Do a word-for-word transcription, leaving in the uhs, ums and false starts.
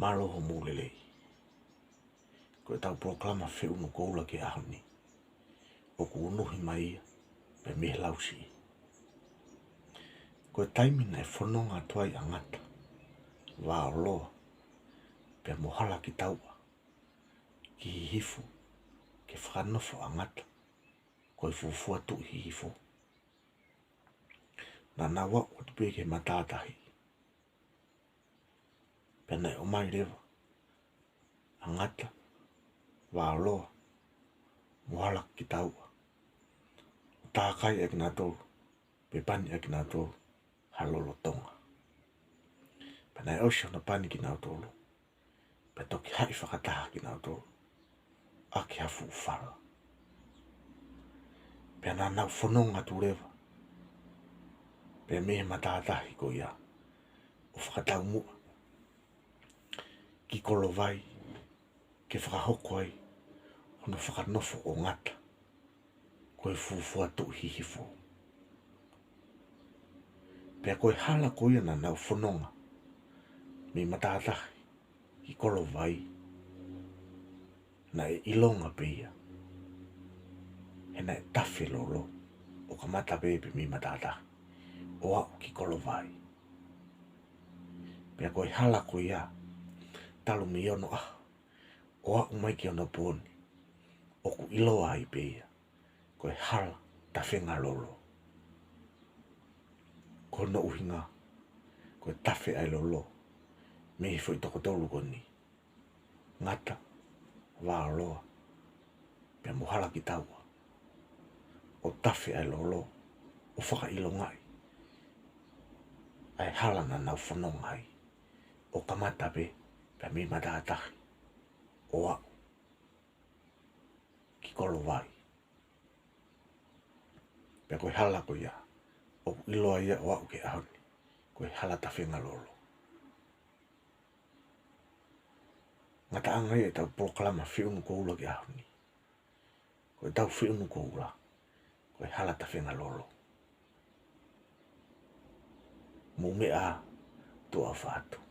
Mālō hoʻomou lelei. Ko ʻetau polokalama Feʻunu Koula ki he ʻaho ni, ʻoku unuhi mai ia pea mei he Lausiʻi. Ko e taimi naʻe fononga atu ai ʻa Ngata, Vaoloa, pea mo Halakitauʻa ki Hihifo ke fakanofo ʻa Ngata ko e fuofua Tuʻi Hihifo, naʻa nau aʻu atu pē ki he matātahi. Pea naʻe ʻomai leva ʻa Ngata, Vaoloa mo Halakitauʻa ʻo tākai ʻa kinautolu, pe pani ʻa kinautolu ha lolotonga. Pea naʻe ʻosi hono pani kinautolu, pea toki haʻi fakataha kinautolu ʻaki ha fuʻu fala. Pea naʻa nau fononga atu leva pea mei he matātahi ko ia ʻo fakataumuʻa ki Kolovai ke fakahoko ai hono fakanofo ʻo Ngata ko e fuofua Tuʻi Hihifo. Pea ko e hala ko ia naʻa nau fononga mei matātahi ki Kolovai, naʻe ʻilonga pē ia he naʻe tafe lolo ʻo kamata pē pē mei matātahi ʻo aʻu ki Kolovai. Pea ko e hala ko ia, talu mei onoʻaho ʻo aʻu mai ki onopooni, ʻoku ʻiloa ai pē ia ko e hala tafenga lolo. Ko hono ʻuhinga, ko e tafe ʻa e lolo mei he foʻi toko tolu ko eni, Ngata, Vaoloa pea mo Halakitauʻa, ʻo tafe ʻa e lolo ʻo fakaʻilongaʻi ʻa e hala naʻa nau fononga ai ʻo kamata pē pea mei matātahi ʻo aʻu ki Kolovai. Pea ko e hala ko ia, ʻoku ʻiloa ia ʻo aʻu ki he ʻaho ni ko e hala tafenga lolo. Ngataʻanga ia ʻetau polokalama Feʻunu Koula ki he ʻaho ni. Ko ʻetau feʻunu koula ko e hala tafenga lolo. Mou meʻa ā, tuʻa ʻofa atu.